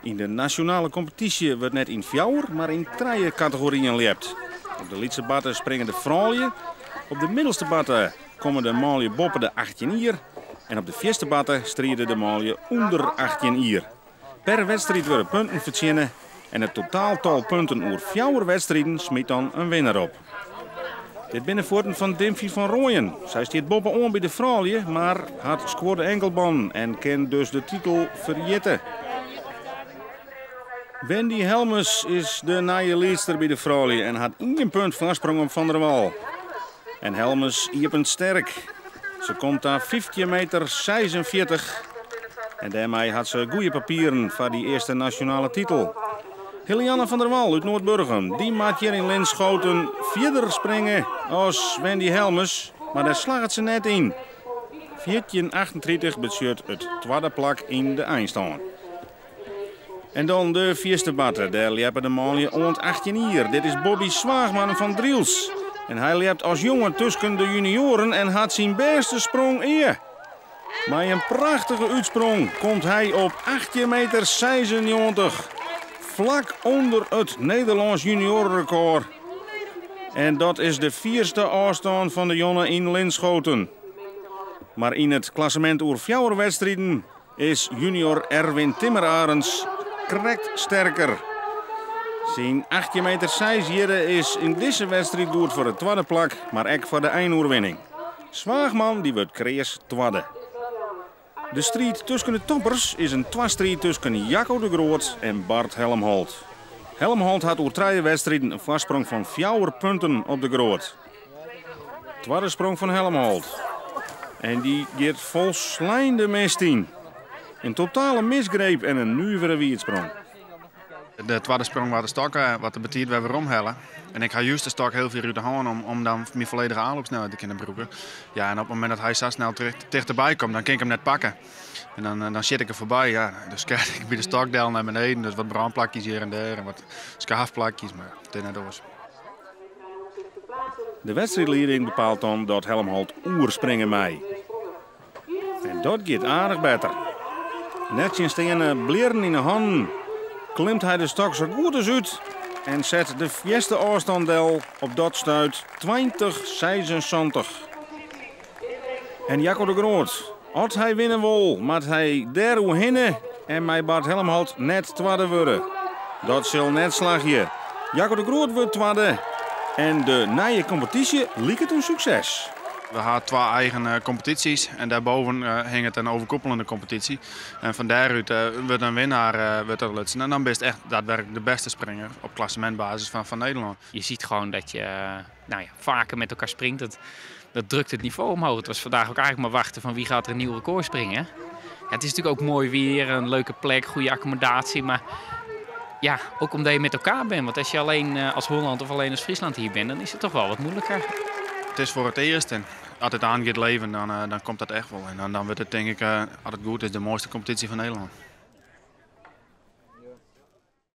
Yn de nasjonale kompetysje wurdt net yn fjouwer, mar yn trije kategoryen ljept. Op de lytse barte springe de froulju, op de middelste barte komme de manlju boppe de 18 jier en op de fierste barte stride de manlju ûnder 18 jier. Per wedstriid wurde punten fertsjinne en it totaaltal punten oer fjouwer wedstriden smyt dan in winner op. Dit binne fuotten fan Dimphy van Rooijen. Sy stiet boppe-oan by de froulju, mar hat skuorde enkelbannen en kin dus de titel ferjitte. Wendy Helmes is de nije liedster by de froulju en hat ien punt foarsprong op Van der Wal. En Helmes iepent sterk. Se komt ta 15 meter 46 en dêrmei hat se goede papieren foar dy earste nasjonale titel. Helianne van der Wal út Noardburgum, dy moat hjir yn Linschoten fierder springe as Wendy Helmes, mar dêr slagget se net yn. 14,38 betsjut it twadde plak yn de einstân. En dan de fierste barte, dêr ljeppe de manlju oant 18 jier. Dit is Bobby Zwaagman fan Drylts. En hy ljept as jonge tusken de junioaren en hat syn bêste sprong ea. Mei in prachtige útsprong komt hy op 18 meter 96. Flak ûnder it Nederlânsk junioarerekôr. En dat is de fierste ôfstân fan de jonge yn Linschoten. Mar yn it klassemint oer fjouwer wedstriden is junior Erwin Timmerarends krekt sterker. Syn 18 meter 6 hjirre is yn dizze wedstriid goed foar it twadde plak, mar ek foar de einoerwinning. Zwaagman dy wurdt kreas twadde. De striid tusken de toppers is in twastriid tusken Jacco de Groot en Bart Helmholt. Helmholt hat oer trije wedstriden in foarsprong fan fjouwer punten op de Groot. Twadde sprong fan Helmholt. En dy giet folslein de mist yn. In totale misgreep en in nuvere wiedsprong. De twadde sprong waard de stok wat te betiid wer weromhelle. En ik ha juist de stok hiel fier út de hân om dan myn folledige aanloopsnelheid te kinnen brûken. Ja, en op it momint dat hy sa snel tichterby komt, dan kin ik him net pakke. En dan sjit ik er foarby. Ja, dus skeat ik by de stok del nei beneden. Dus wat brânplakjes hjir en dêr en wat skaafplakjes, mar it is net oars. De wedstriidlieding bepaalt dan dat Helmholt oerspringe mei. En dat giet aardich better. Nettsjinsteande blierren yn 'e hannen klimt hy de stok sa goed as út en set de fierste ôfstân del op dat stuit 20,76. En Jacco de Groot, as hy winne wol, moat hy dêr oerhinne en mei Bart Helmholt net twadde wurde. Dat sil net slagje. Jacco de Groot wurdt twadde en de nije kompetysje liket in sukses. We ha twa eigen kompetysjes en dêrboven hinget in overkoepelende kompetysje. En fan dêrút wurdt in winnaar wurdt der lutsen. En dan bist echt daadwerkelijk de beste springer op klassementbasis fan Nederlân. Je ziet gewoon dat je, nou ja, vaker met elkaar springt. Dat drukt het niveau omhoog. Het was vandaag ook eigenlijk maar wachten van wie gaat er een nieuw record springen. Ja, het is natuurlijk ook mooi weer, een leuke plek, goede accommodatie. Maar ja, ook omdat je met elkaar bent. Want als je alleen als Holland of alleen als Friesland hier bent, dan is het toch wel wat moeilijker. Het is voor het eerst en als het aan gaat leven, dan komt dat echt wel. En dan wordt het denk ik, als het goed is, de mooiste competitie van Nederland.